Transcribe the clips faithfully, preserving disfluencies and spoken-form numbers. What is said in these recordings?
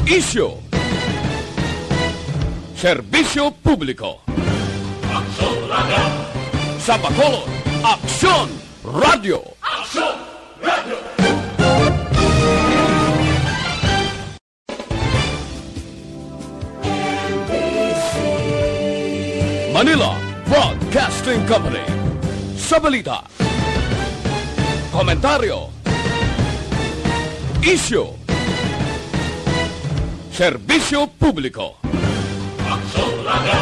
Isyu. Serbisyo publiko. Aksyon Radio. Sa Bacolod, Aksyon Radio. Aksyon Radio. Manila Broadcasting Company. Sa balita, komentaryo, isyu, serbisyo publiko. Aksyon Radio.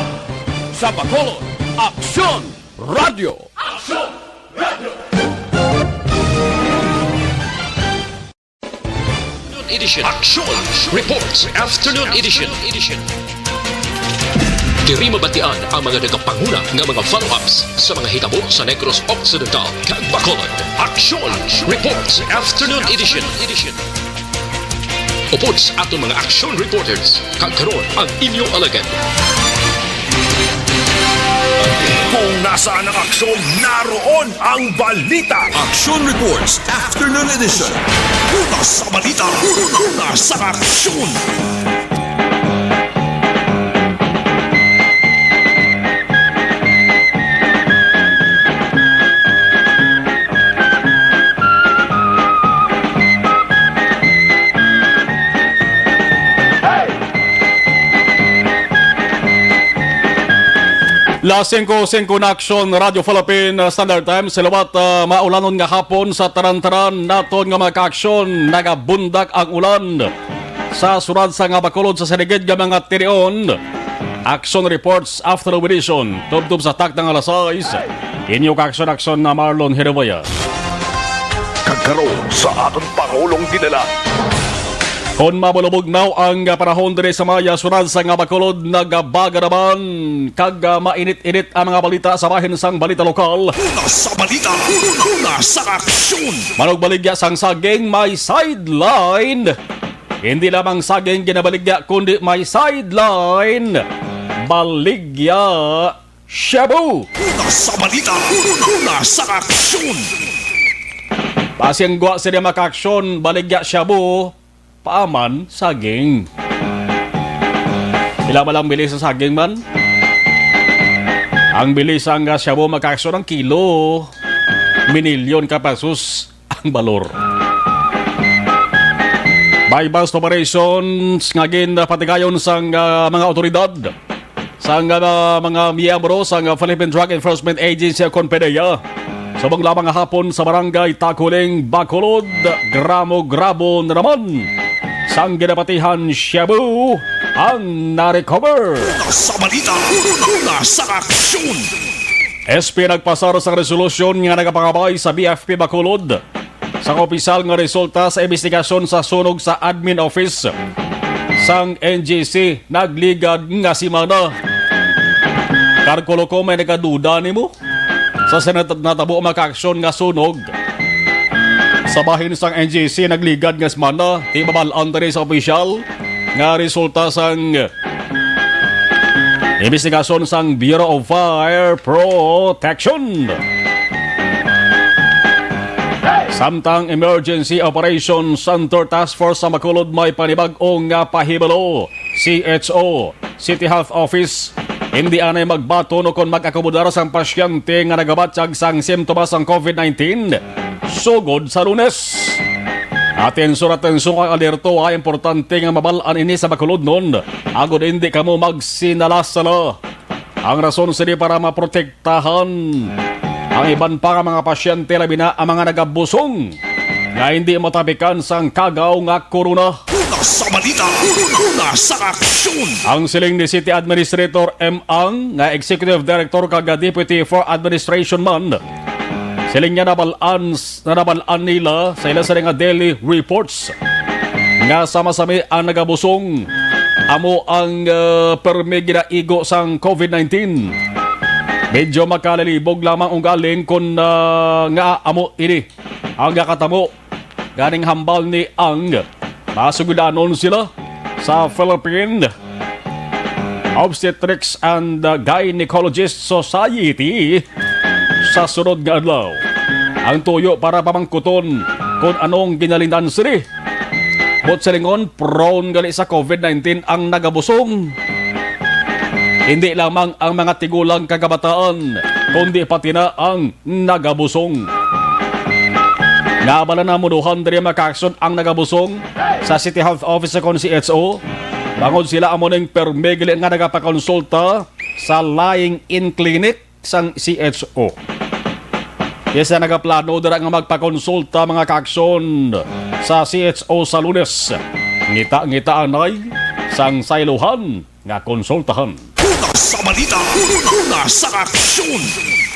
Sa Bacolod, Aksyon Radio. Aksyon Radio. Edition. Aksyon Reports Afternoon Edition. Diri mabatian ang mga nagapanguna nga mga follow-ups sa mga hitabo sa Negros Occidental kag Bacolod. Aksyon Reports Afternoon Edition. Upod sa aton mga aksyon reporters, kag karon ang inyo alagad. Kung nasaan ang aksyon, naroon ang balita. Action Reports Afternoon Edition. Una sa balita, una sa aksyon. Las singko singko na, Aksyon Radio Philippine Standard Time. Sa liwat, ah, maulanon nga hapon sa tanan-tanan naton nga mga kaaksyon. Nagabundak ang ulan sa surad sa nga Bacolod, sa sinigid nga mga tinion. Action Reports Afternoon Edition, tubtob sa takna nga alas sais. Inyo kaaksyon-aksyon na Marlon Herevaya. Kag karon sa aton pangulong dinala. Kon mabulubugnaw ang panahon diri sa Maya, surad sa nga Bacolod, nagabaga naman kag, ah, mainit-init ang mga balita sa bahin sang balita lokal. Una sa balita, una sa aksyon. Manugbaligya sang saging may sideline. Hindi lamang saging ginabaligya, kundi may sideline. Baligya shabu. Una sa balita, una sa aksyon. Pasianggwa sila makaaksyon, baligya shabu, paaman saging. Pila ba lang bili sa saging man? Ang bili sang shabu makaaksyon ang kilo, minilyon ka pesos ang balor. Buy-bust operations nga ginpatigayon sang, ah, mga awtoridad, sang, ah, mga miyembro sang, ah, Philippine Drug Enforcement Agency o kon PDEA. Subong lamang nga hapon sa barangay Taculing, Bacolod, gramo-gramo na naman sang ginapatihan shabu ang na-recover. Una sa balita, una sa aksyon. S P nagpasar sang resolusyon nga nagapangabay sa B F P Bacolod sang opisyal nga resulta sa imbestigasyon sa sunog sa admin office sang N G C nagligad nga semana. Kalkulo ko may nagaduda nimo sa sinat-, natabo makaaksyon nga sunog sa bahin sang N G C nagligad nga semana, di mabal-an diri sa opisyal nga resulta sang imbestigasyon sang Bureau of Fire Protection. Samtang Emergency Operations Center Task Force sa Bacolod may panibag-o nga pahibalo, C H O, City Health Office, hindi anay magbaton o kon mag-akomodar sang pasyente nga nagabatyag sang simptomas sang COVID nineteen sugod sa Lunes. Atensyon, atensyon kag alerto, ah, importante nga mabal-an ini sa Bacolodnon, agod hindi kamo magsinala-sala. Ang rason sini para maprotektahan ang iban pa nga mga pasyente, labi na ang mga nagabusong nga hindi matapikan sang kagaw nga corona. Una sa balita, una sa aksyon. Ang siling ni City Administrator M Ang, nga Executive Director kag Deputy for Administration man, siling niya nabal-an na nabal-an nila sa ila sila nga daily reports nga sama-sami ang nagabusong amo ang, ah, permi ginaigo sang COVID nineteen. Medyo makalalibog lamang ugaling kon, ah, nga amo ini ang nakatamo ganing hambal ni Ang. Masugilanon sila sa Philippine Obstetrics and Gynecologist Society sa sunod nga adlaw. Ang tuyo para pamangkuton kon anong ginalinan sini Buot silingon, prone gali sa COVID nineteen ang nagabusong. Hindi lamang ang mga tigulang kag kabataan, kundi pati na ang nagabusong. Nga bala na muduhan diri makaaksyon ang nagabusong sa City Health Office o kon C H O, bangod sila amo ning permi gali nga nagapakonsulta sa lying-in clinic sang C H O. Kaya sila nagaplano dira nga magpakonsulta, mga kaaksyon, sa C H O sa Lunes. Ngita-ngita anay sang sayluhan nga konsultahan. Una sa balita, una sa aksyon.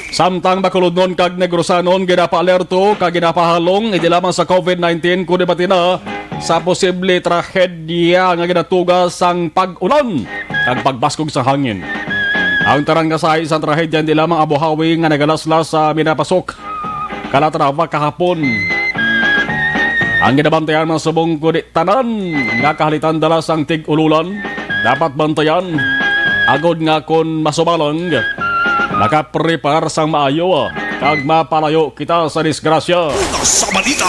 Samtang Bacolodnon kag Negrosanon ginapaalerto kag ginapahalong hindi lamang sa COVID nineteen, kundi pati na sa posible trahedya nga ginatuga sang pag-ulan kag pagbaskog sa hangin. Ang tanan nga sahi sang trahedya hindi lamang ang buhawi nga nagalaslas sa Minapasok, Calatrava kahapon. Ang ginabantayan man subong kundi tanan nga kahalitan dala sang tig-ululan dapat bantayan, agod nga kon masubalang, makapreparar sang maayo kag mapalayo kita sa disgrasya. Una sa balita,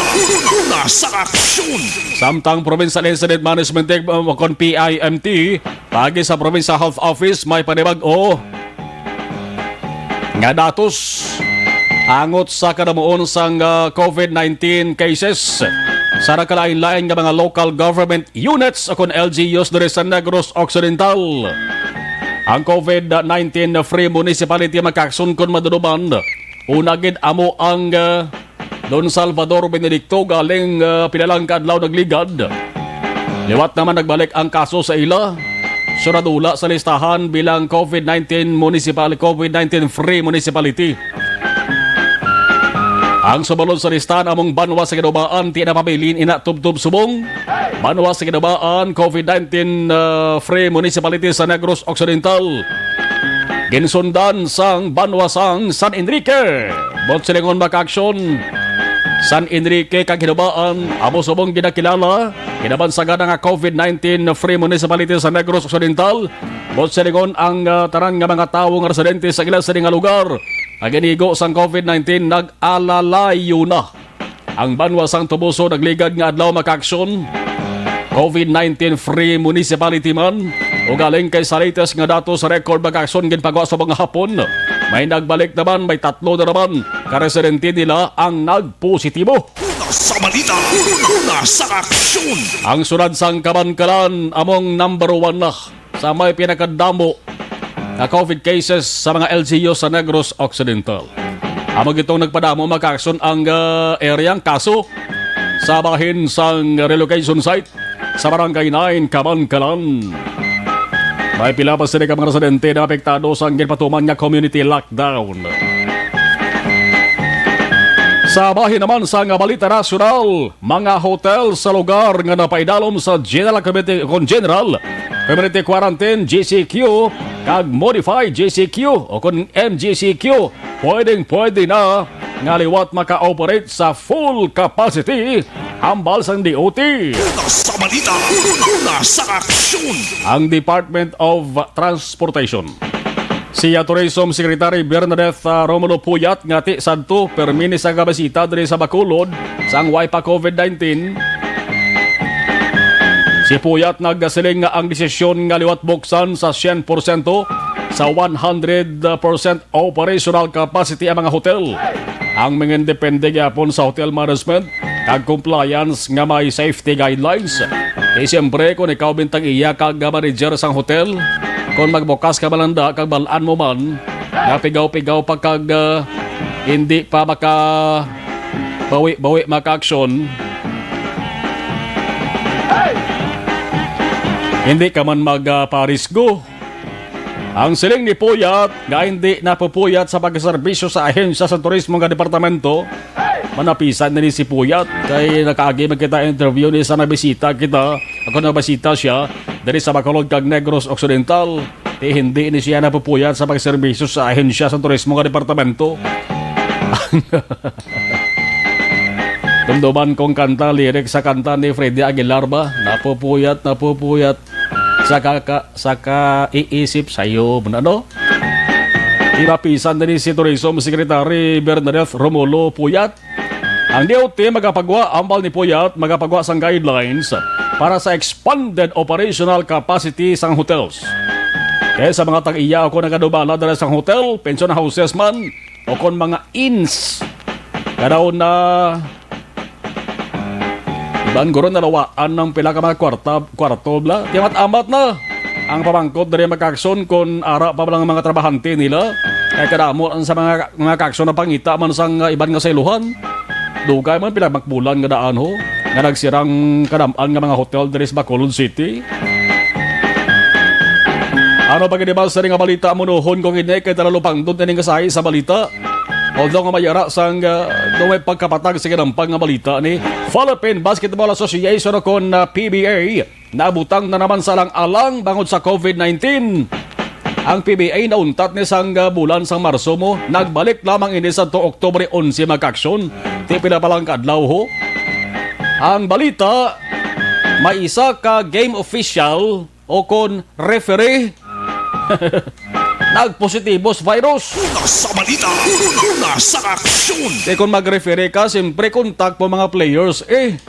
una sa aksyon. Samtang Provincial Incident Management Team, o kon P I M T, paagi sa Provincial Health Office, may panibag-o nga datos angot sa kadamuon sang, ah, COVID nineteen cases sa nagkalain-lain nga mga local government units o kon L G Us diri sa Negros Occidental. Ang COVID nineteen free municipality makakson kon maduduman, una gid amo ang, ah, Don Salvador Benedicto galing, ah, pila lang ka adlaw nagligad. Liwat naman nagbalik ang kaso sa ila. Sunod ula sa listahan bilang COVID nineteen municipal, COVID nineteen free municipality. Ang subalod sa listahan among banwa sa Ginubaan, ti napabilin ina tubtob subong banwa sa Ginubaan, COVID nineteen, ah, free municipality sa Negros Occidental. Ginsundan sang banwa sang San Enrique. Buot silingon makaaksyon, San Enrique kag Ginubaan, amo subong ginakilala, ginabansagan nga COVID nineteen free municipality sa Negros Occidental. Buot silingon ang, ah, tanan nga mga tawo nga residente sa ila sini nga lugar nga ginigo sang COVID nineteen nag-alalayo na. Ang banwa sang Toboso nagligad nga adlaw makaaksyon. COVID nineteen free municipality man. Ugaling kay sa latest nga datos sa record makaaksyon ginpagwa sa mga hapon, may nagbalik naman, may tatlo na naman ka residente nila ang nagpositibo. Una sa balita, una sa aksyon. Ang sunod sang Kabankalan among number one na sa may pinakadamo nga COVID cases sa mga L G U sa Negros Occidental. Amo gitong nagpadamo makaaksyon ang, ah, area ang kaso sa bahin sang relocation site sa Barangay nine, Kabankalan. May pila pa sini ka mga residente na apektado sang ginpatuman nga community lockdown. Sa bahin naman sang balita nasyonal, mga hotel sa lugar nga napaidalom sa General Community, kon General Community Quarantine, G C Q, kag Modified G C Q o kon M G C Q, pwedeng-pwede na nga liwat maka-operate sa full capacity hambal sang D O T. Una sa balita, una sa aksyon. Ang Department of Transportation. Si, ah, Tourism Secretary Bernadette, ah, Romulo Puyat nga ti sadto permi ni sa gabisita diri sa Bacolod sang way pa COVID nineteen. Si Puyat nagasiling nga ang desisyon nga liwat buksan sa syen porsyento sa one hundred percent operational capacity ang mga hotel. Ang mangindepende gyapon sa hotel management kag compliance nga may safety guidelines. Di siyempre, kung ikaw bintang iya kag manager sang hotel, kung magbukas ka malanda kag bal-an mo man nga pigaw-pigaw pa kag, ah, hindi pa maka bawi-bawi makaaksyon, hindi ka man magparisgo. Ang siling ni Puyat nga hindi napupuyat sa pagserbisyo sa ahensya sa turismo nga departamento, manapisan na ni si Puyat kay nakaagi man kita interview ni sa nabisita kita, ako nabisita siya diri sa Bacolod kag Negros Occidental. Ti hindi ni siya napupuyat sa pagserbisyo sa ahensya sa turismo nga departamento. Tumduman kong kanta, lyrics sa kanta ni Freddy Aguilar ba? Napupuyat, napupuyat. Sa kaka-, sa kaiisip sayo, ano? Inapisan din si Tourism Secretary Bernadette Romulo Puyat. Ang D O T magapagwa, ambal ni Puyat, magapagwa sang guidelines para sa expanded operational capacity sang hotels. Kay sa mga tag-iya o kon nagadumala dira sa hotel, pension houses man, o kon mga inns, kadaw na iban guro nalawaan ng pila ka mga kwarta, kwarto bla. Di amat-amat na ang pamangkot diri, Makakson, kon ara pa lang ang mga trabahante nila. Kay kadamo ang sa mga, mga Kakson na pangita man sang, ah, iban nga saylohan. Dugay man pila makbulan nga daan ho nga nagsirang kadam-an nga mga hotel diri sa Bacolod City. Ano pa gid ba sa nga balita, munuhon ko gid ni kay talalupangdon ini nga sahi sa balita. Although nga may ara sang, ah, daw may pagkapatag sa ginampang nga balita ni Philippine Basketball Association o kon, ah, P B A, nabutang na naman sa alang-alang bangod sa COVID nineteen. Ang P B A nauntat ni sang, ah, bulan sang Marso mo, nagbalik lamang ini sa to Oktubre onse, Makakson. Ti pila pa lang ka adlaw ho. Ang balita, may isa ka game official o kon referee nagpositibo sa virus. Una sa balita, una sa aksyon. Di kon mag-referee ka, siyempre kontak mo mga players eh.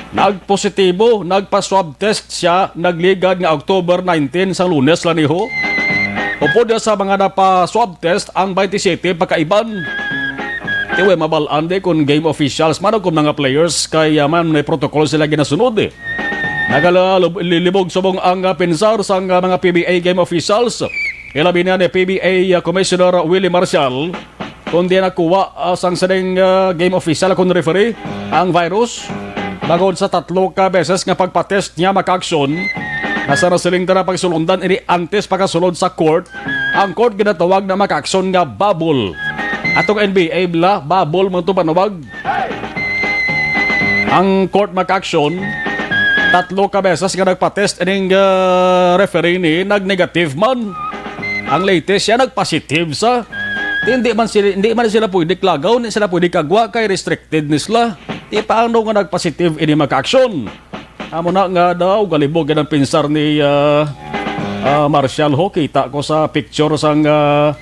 Nagpositibo, nagpa-swab test siya, nagligad nga October nineteen, sang Lunes lang niho. Upod na sa mga napa-swab test ang twenty-seven pagkaiban. Ti way mabal-an di kon game officials man o kon mga players, kay, ah, man may protocol sila ginasunod eh. Nagalibog subong ang, ah, pensar sang, ah, mga P B A game officials. Ilabi na ni P B A, ah, Commissioner Willie Marcial, kundi nakuha, ah, sang sining, ah, game official kon referee ang virus. Bangod sa tatlo ka beses nga pagpatest niya, Makakson, nga sa nasiling dira pagsulundan ini antes pagasulod sa court, ang court ginatawag na, Makakson, nga bubble. Atong N B A bla, bubble man to panawag. Ang court, Makakson, tatlo ka beses nga nagpa-test ining, ah, referee ni nag-negative man. Ang latest siya nagpositive sa. Di, hindi man sila, hindi man sila pwede klagaw, hindi sila pwede kagwa kay restricted ni sila. Di paano nga nagpositive ini, Makakson? Amo na nga daw, galibog gid ang pinsar ni, ah, ah, Marshall ho. Kita ko sa picture sang, ah,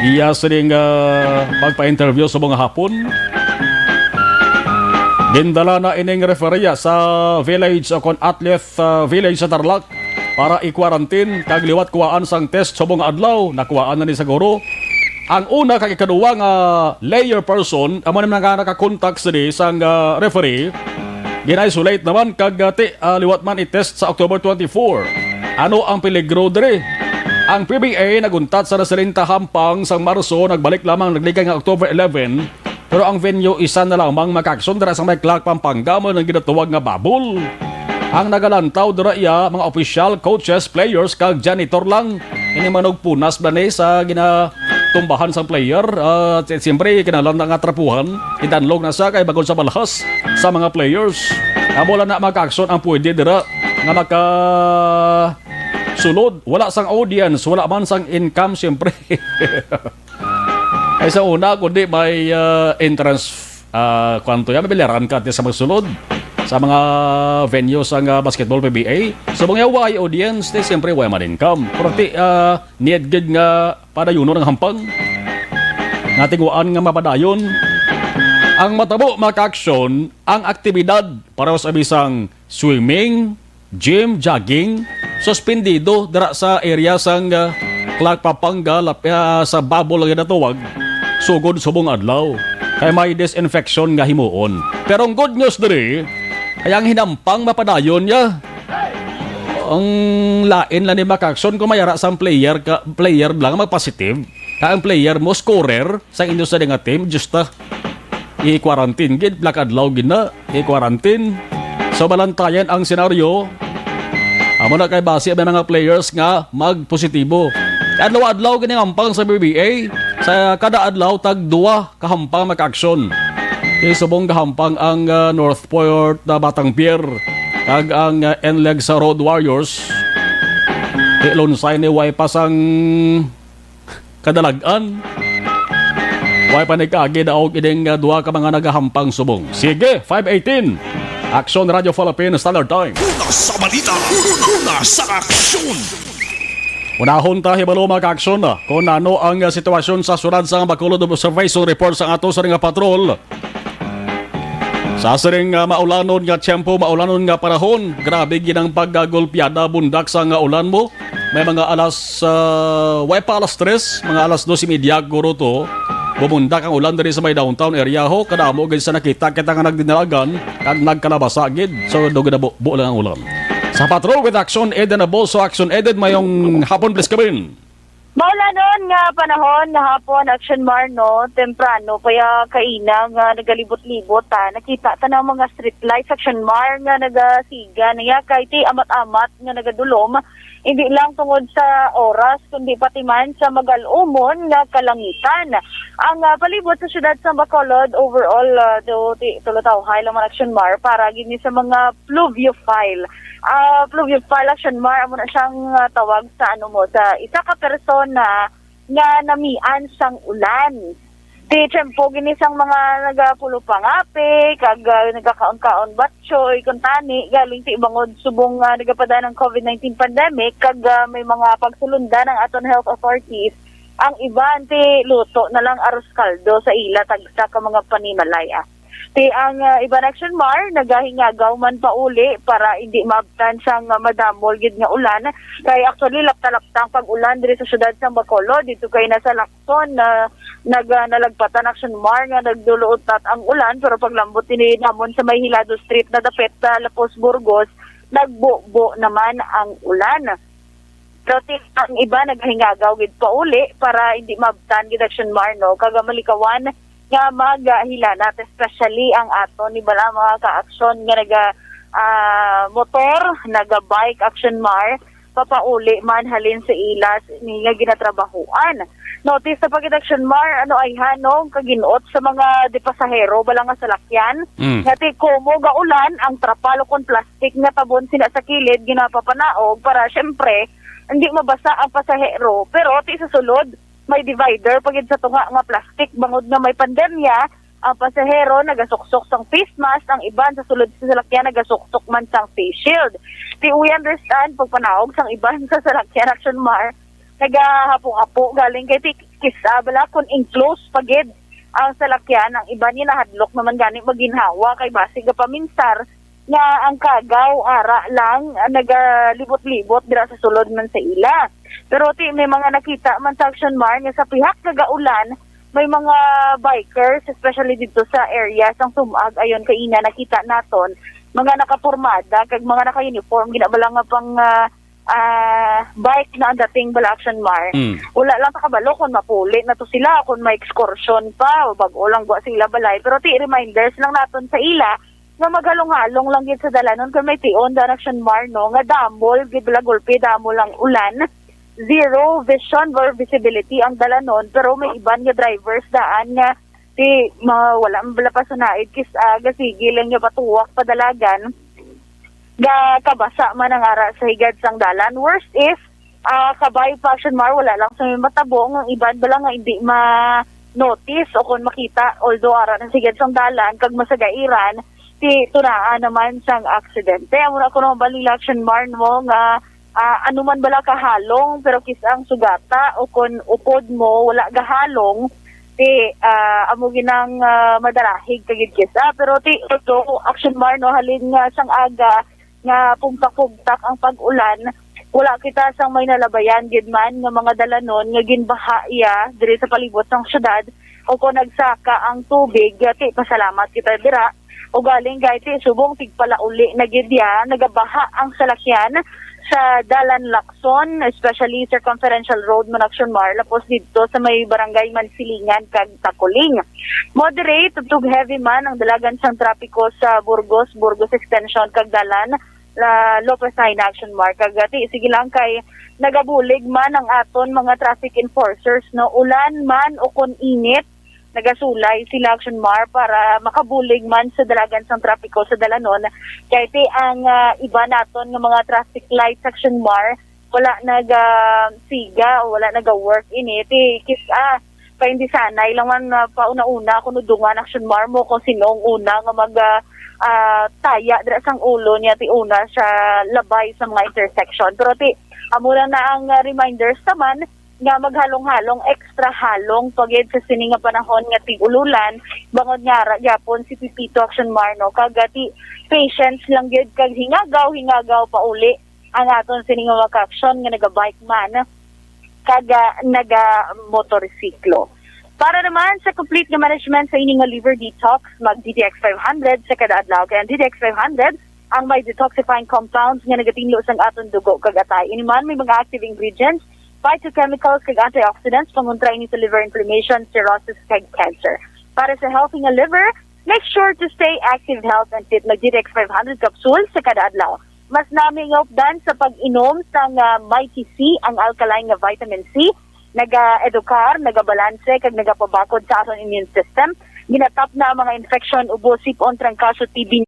iya sining, ah, pagpa-interview sa mga hapon. Gindala na ining referee sa village o kon athlete, ah, village sa Tarlac para i-quarantine kag liwat kuhaan sang test subong nga adlaw. Nakuhaan na ni siguro ang una kag ikaduwa nga layer person, amo ni mga nakakontak sini sang, ah, referee. Gina-isolate naman kag, ah, ti-, ah, liwat man i-test sa October twenty-four. Ano ang peligro diri? Ang P B A naguntat sa nasiling ta hampang sang Marso, nagbalik lamang nagligad nga October eleven, pero ang venue isa na lamang, Makakson, dira sa may Clark, Pampanga, mo nang ginatawag nga bubble. Ang nagalantaw dira iya mga opisyal, coaches, players, kag janitor lang. Ini manugpunas ba ni sa ginatumbahan sang player? Ah, si-, siyempre, kinahanglan na nga trapuhan. Idanlog na sa kay bangod sa balhas sa mga players. Amo lang na, Makakson, ang pwede dira nga makasulod. Wala sang audience, wala man sang income, siyempre. Ay sa una, kundi may, ah, entrance, ah, kwanto yan, mabilaran ka sa magsulod sa mga venue sa nga basketball P B A. So, mga way audience, di siyempre, way man income. Pero ti, ah, need gid nga padayunon ang hampang. Natingwaan nga mapadayon ang matabo, Makakson, ang aktibidad para sa bisang swimming, gym, jogging, suspendido dira sa area sang, ah, Clark, Pampanga, lap-, ah, sa bubble nga ginatawag, sugod subong adlaw. Kay may disinfection nga himuon. Pero ang good news diri, kay ang hinampang mapadayon niya. Ang lain lang ni, Makakson, kung may ara sang player ka, player lang magpositive, kay ang player mo, scorer, sa inyo sa nga team, just, ah, i-quarantine gid, pila ka adlaw gid na, i-quarantine. So, balantayan ang senaryo. Amo na kay basi may mga players nga magpositibo. Adlaw-adlaw gid ang hampang sa P B A. Sa kada adlaw, tag duwa ka hampang, Makakson. Kay subong gahampang ang, ah, Northport na Batang Pier kag ang, ah, N L E G sa Road Warriors. Kay Lonsay ni way pa sang kadalag-an. Way pa ni kaagi daog ining, ah, duha ka mga nagahampang subong. Sige, five eighteen. Aksyon Radio Philippines Standard Time. Una sa balita, una sa aksyon. Unahon ta hibalo, mga kaaksyon, ah, kung ano ang, ah, sitwasyon sa sulod sa Bacolod Observation Report sa ato sa nga patrol. Sa siring nga maulanon nga tiyempo, maulanon nga panahon, grabe gid ang pagkagulpiada bundak sa nga ulan mo. May mga alas, ah, way pa alas tres, mga alas dos y media guro to. Bumundak ang ulan diri sa may downtown area ho, kadamo gid sa nakita kita nga nagdinalagan kag nagkalabasa gid. So, do ginabubo lang ang ulan. Sa Patrol with Action Eden Abolso, Action Eden, mayong hapon, please come in. Maulanon nga panahon nga hapon, Action Mar, no? Temprano, kaya kaina nga nagalibot-libot, ta. Nakita ta ng mga street lights, Action Mar, nga nagasiga niya kay ti amat-amat nga nagadulom, hindi lang tungod sa oras, kundi pati man sa magalumon nga kalangitan. Ang ah, palibot sa siyudad sa Bacolod, overall, ah, do, ti, tulotawhay lang man, Action Mar, para gini sa mga pluviophile. Ah, pluviophile, Action Mar, amo na siyang ah, tawag sa ano mo, sa isa ka persona nga namian sang ulan. Ti tiyempo gini sang mga nagapulo pangapi, kag ah, nagakaon-kaon batchoy, kuntani, galing ti bangod subong nga nagapadaan ang COVID nineteen pandemic, kag ah, may mga pagsulundan ang aton health authorities. Ang iban ti luto na lang arroz caldo sa ila tagsa ka mga panimalay. Ah. Ti ang ah, iban, Action Mar, nagahingagaw man pauli para hindi maabtan sang ah, madamol gid nga ulan. Kay actually, lapta-lapta ang pag-ulan diri sa siyudad sang Bacolod, dito kay nasa Lacson na nag ah, nalagpatan, Action Mar, nga nagduluot ang ulan, pero paglambot ini namon sa may Hilado Street na dapit sa Lapos, Burgos, nagbubo naman ang ulan. Pero ti ang iba naghingagaw gid pauli para hindi maabtan gid, Action Mar, no, kag malikawan nga magahilanat, especially ang aton ni bala mga ka-aksyon nga naga ah, motor, naga-bike, Action Mar, papauli man halin sa ila ni nga ginatrabahuan. Notice sa pagid, Action Mar, ano ay hanong kaginot sa mga di pasahero bala nga salakyan Mm. nga ti kumo gaulan ang trapal o kon plastic nga tabon sina sa kilid ginapapanaog para syempre hindi mabasa ang pasahero, pero ti sa sulod may divider pagid sa tunga nga plastic bangod nga may pandemya. Ang pasahero nagasuksok sang face mask, ang iban sa sulod sa salakyan nagasuksok man sang face shield. Ti we understand pagpanaog sang iban sa salakyan, Action Mar, nagahapong-apo galing kay ti kisa bala kun enclosed pagid ang salakyan, ang iban nila hadlok naman gani maginhawa kay basig gapaminsar nga ang kagaw ara lang ah, nagalibot-libot dira sa sulod man sa ila. Pero ti may mga nakita man sa, Action Mar, nga sa pihak nga gaulan may mga bikers, especially dito sa area sang Sumag, ayon kaina nakita naton, mga nakapormada kag mga naka-uniform, ginabala nga pang ah, ah, bike na ang dating bala, Action Mar. Mm. Wala lang nakabalo kung mapuli na to sila, kung may excursion pa, o bag-o lang gwa sa ila balay. Pero ti reminders lang naton sa ila nga maghalong-halong lang gid sa dalanon kung may tion dan, Action Mar, no, nga damol gid bala gulpi, damol ang ulan. Zero vision or visibility ang dalanon, pero may iban nga drivers daan nga ti ma, wala man bala pa sunaid kis ah, gasigi lang nga patuwak padalagan. Gakabasa man ang ara sa higad sang dalan. Worst is, ah, kabay pa, Action Mar, wala lang sa may matabo, nga iban bala nga hindi ma-notice o kung makita, although ara na sa higad sang dalan kag masagairan, ti tunaan naman sang aksidente. Amo na kuno ang bali, Action Mar, mo nga ah, ano man bala kahalong, pero kis ang sugata o kon upod mo wala gahalong, ti ah, amo ginang ah, madarahig kagid kisa. Pero ti ito, Action Mar, no, halin nga sang aga nga pugtak-pugtak ang pag-ulan, wala kita sang may nalabayan gid man nga mga dalanon nga ginbaha iya diri sa palibot sang syudad o kon nagsaka ang tubig, ti pasalamat kita dira. Ugaling gay ti subong tigpalauli na gid ya, nagabaha ang salakyan sa Dalan Lacson, especially Circumferential Road, Manaction Mar, lapos didto sa may Barangay Mansilingan kag Takuling. Moderate tug heavy man ang dalagan sang trapiko sa Burgos, Burgos Extension kag Dalan la Lopez High, Manaction Mar. Kag ati, sige lang kay nagabulig man ang aton mga traffic enforcers, no, ulan man o kon init, nagasulay sila, Action Mar, para makabulig man sa dalagan sang trapiko sa dalanon. Kay ti ang ah, iba naton nga mga traffic lights, Action Mar, wala naga siga o wala naga work ini. Ti kis ah, kay hindi sanay lang man ah, pauna-una kuno dungan, Action Mar, mo kung sino ang una nga mag ah, ah, taya dira sang ulo niya ti una siya labay sa mga intersection. Pero ti amo lang na ang ah, reminders naman nga maghalong-halong, extra halong pa gid sa sini nga panahon nga tig-ululan, bangod nga ara gyapon si Pipito Action Marno, kag, ah, ti-, patience lang gid, kag hingagaw, hingagaw pa uli ang aton sini nga mga ka-action nga naga-bike man kag, ah, naga-motorsiklo. Para naman sa complete nga management sa ini nga liver detox, mag D T X five hundred sa kada adlaw, kay ang D T X five hundred ang may detoxifying compounds nga nagatinlo sang aton dugo kag atay. Ini man may mga active ingredients, phytochemicals, kag antioxidants, pangontra ini sa liver inflammation, cirrhosis, kag cancer. Para sa healthy nga liver, make sure to stay active, health, and fit. Mag D T X five hundred capsule sa kada adlaw. Mas nami nga updan sa pag-inom sang, ah, Mighty C, ang alkaline nga vitamin C. Naga-edukar, nagabalanse, kag nagapabakod sa aton immune system. Ginatap na ang mga infeksyon, ubo, sipon, trangkaso, T B,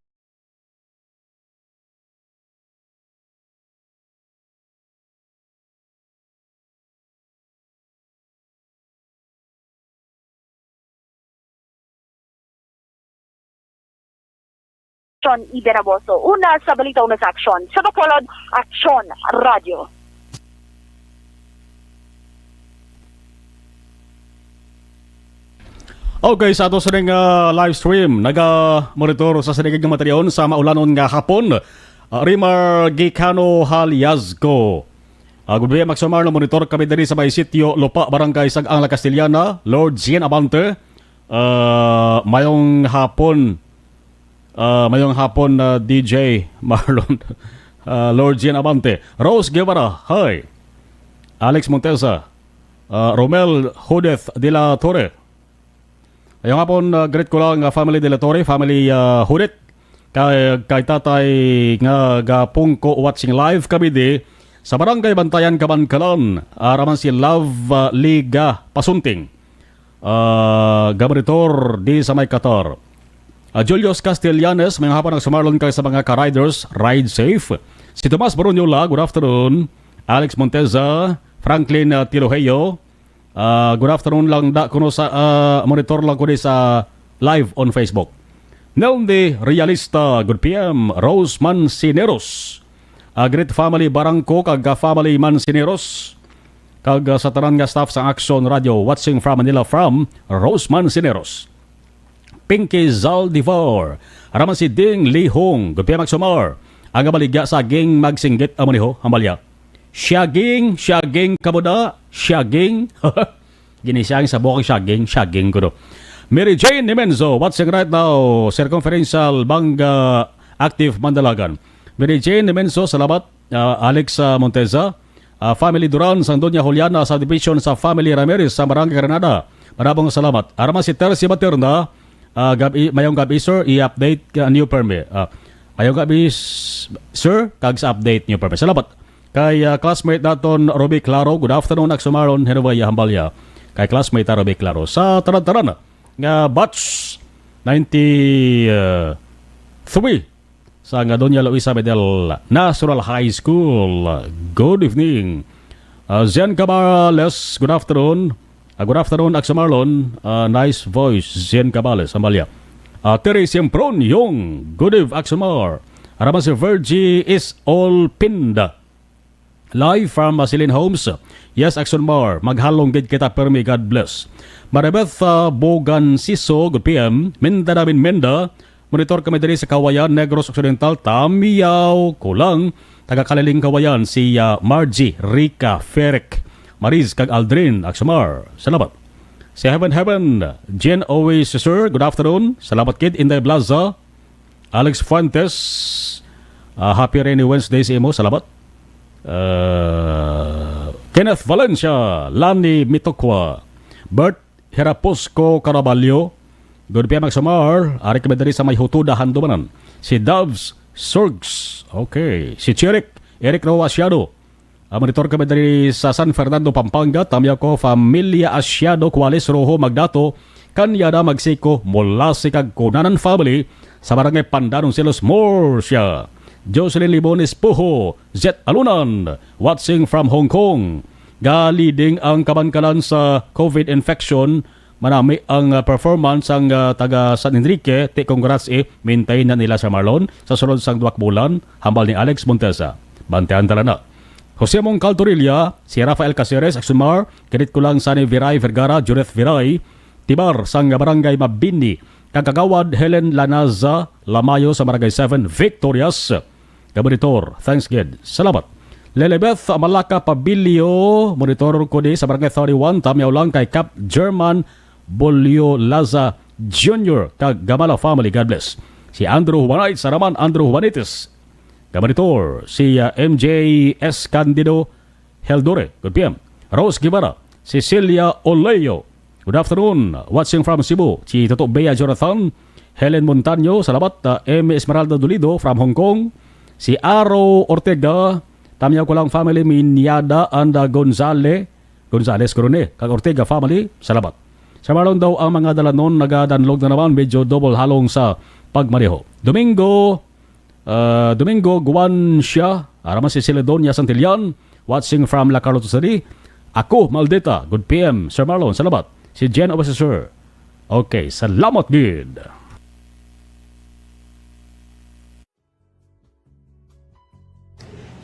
John Eden Aboso. Una sa balita, una sa aksyon. Sa Bacolod, Aksyon Radio. Okay, sa ato sa ning, ah, live stream, naga-monitor sa sining nga materion sa maulanon nga hapon, ah, Rimar Gicano Haliasco. Ah, good day, Max Omar, no, monitor kami diri sa may sitio Lupa, Barangay Sag-ang, La Castellana. Lord Jean Abante, ah, mayong hapon. Ah, mayong hapon, ah, D J Marlon. Ah, Lord Jean Abante. Rose Guevara, hi. Alex Montesa. Ah, Romel Judith de la Torre. Mayong hapon, ah, greet ko lang, ah, family de la Torre, family, ah, Judith. Kay, kay tatay nga gapungko watching live kami di sa Barangay Bantayan, Kabankalan. Ara man si Love, ah, Liga Pasunting. Ah, gabaritor di sa may Qatar. Ah, Julius Castellanes, mayong hapon, Max Marlon, kag sa mga ka-riders, ride safe. Si Tomas Baroniola, good afternoon. Alex Monteza, Franklin, ah, Tiloheyo, ah, good afternoon lang da kuno sa, ah, monitor lang ko di sa live on Facebook. Neldy Realista, good P M. Rose Mancineros, ah, greet family Barangco kag, ah, family Mancineros. Kag, ah, sa tanan nga staff sa Action Radio, watching from Manila, from Rose Mancineros. Pinky Zaldivar. Ara man si Ding Lihong. Good P M, Max Omar. Ang baligya saging magsinggit amo ni ho, hambalya. Siaging, siaging, kabuda, siaging. Ginisiyang sa bukang siaging, siaging ko do. Mary Jane Nimenzo, watching right now, Circumferential, Banga, Active, Mandalagan. Mary Jane Nimenzo, salamat. Ah, Alex, ah, Monteza, ah, family Duran, sang Doña Juliana Subdivision, sa family Ramirez, sa Barangay Granada. Marabong salamat. Ara man si Tercy Materna, ah, gab-, mayong gabi, sir, i-update ka new permit. Ah, mayong gabi, s-, sir, kag sa update new permit. Salamat. Kay, ah, classmate naton, Ruby Claro, good afternoon, Aksumar, Henry Hambalya. Kay classmate ta, Ruby Claro. Sa tanan-tanan nga batch ninety-three, sa nga Doña Luisa Medel National High School. Good evening. Uh, Zen Cabales, good afternoon. Uh, good afternoon, Axel Marlon. Uh, nice voice, Zen Cabales, Amalia. Uh, Terry Sempron, Yung, good eve, Axel Mar. Araman si Virgie is all pinda. Live from, uh, Silin Homes. Yes, Axon Mar, maghalong gid kita, permi, God bless. Maribeth, uh, Bogan Siso, good P M. Minda namin, Minda. Monitor kami diri sa Kawayan, Negros Occidental. Tamiyaw ko lang, taga Kaliling, Kawayan, si, uh, Margie, Rica, Ferric, Mariz, kag Aldrin, Axon Mar. Salamat. Si Heaven Heaven, Jen Owe, sir, good afternoon. Salamat kid, Inday Blaza. Alex Fuentes, ah, happy rainy Wednesday sa imo. Salamat. Ah, Kenneth Valencia, Lani Mitokwa, Bert Heraposco Caraballo, good P M Axamar, ari kami diri sa may Hutuda, Handumanan. Si Doves Sorgs, okay. Si Cherik, Eric Roa Siado, Ah, monitor kami diri sa San Fernando, Pampanga. Tamiyaw ko, familia Asiado, Cuales, Rojo, Magdato, Kanyada, Magsiko, Molasi, kag Cunanan family sa Barangay Pandanon, Silos, Murcia. Jocelyn Libones Puho, Zet Alunan, watching from Hong Kong. Galiding ang kabankalan sa covid infection. Manami ang, ah, performance sang, ah, taga San Enrique. Ti, congrats, eh. Maintain na nila sa Marlon. Sa sunod sang duwak bulan, hambal ni Alex Montesa. Bantayan tala na. Jose Mongcal Torilla, si Rafael Caceres, Axumar, Kenneth Kulang, Sunny Viray Vergara, Judith Viray, Tibar sang Barangay Mabini, kag Kagawad Helen Lanaza Lamayo sa Barangay seven, Victorias. Ka monitor, thanks gid. Salamat. Lelebeth Malaka Pabilio, monitor ko di sa Barangay thirty-one, tamyaw lang kay Cap German Bolio Laza Junior kag Gamala family. God bless. Si Andrew Juanite, Saraman Andrew Juanites, ka monitor, si, ah, M J S Candido Heldore, good P M. Rose Guevara, Cecilia Oleo, good afternoon, watching from Cebu. Si Toto Bea Jonathan, Helen Montaño, salamat, ah, M Esmeralda Dolido from Hong Kong. Si Aro Ortega, tamyaw ko lang family, Minyada and, ah, Gonzale, Gonzales Corone, kag Ortega family, salamat. Sa Marlon daw ang mga dalanon nagadanlog na naman, medyo double halong sa pagmaneho. Domingo, Ah, Domingo Guancia, araman si Celedonia Santillan, watching from La Carlota City. Ako, Maldita, good P M, Sir Marlon, salamat. Si Jen Obasesor. Okay, salamat gid.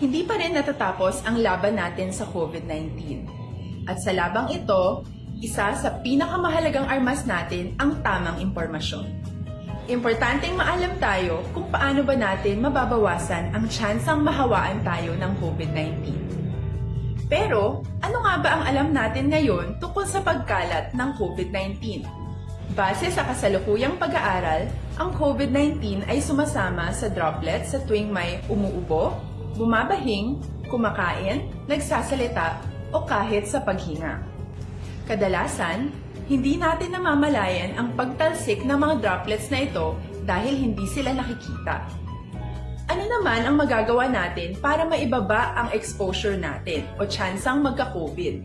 Hindi pa rin natatapos ang laban natin sa COVID nineteen. At sa labang ito, isa sa pinakamahalagang armas natin ang tamang impormasyon. Importanteng maalam tayo kung paano ba natin mababawasan ang tsansang mahawaan tayo ng COVID nineteen. Pero, ano nga ba ang alam natin ngayon tungkol sa pagkalat ng COVID nineteen? Base sa kasalukuyang pag-aaral, ang COVID nineteen ay sumasama sa droplets sa tuwing may umuubo, bumabahing, kumakain, nagsasalita, o kahit sa paghinga. Kadalasan, hindi natin namamalayan ang pagtalsik ng mga droplets na ito dahil hindi sila nakikita. Ano naman ang magagawa natin para maibaba ang exposure natin o tsansang magka-COVID?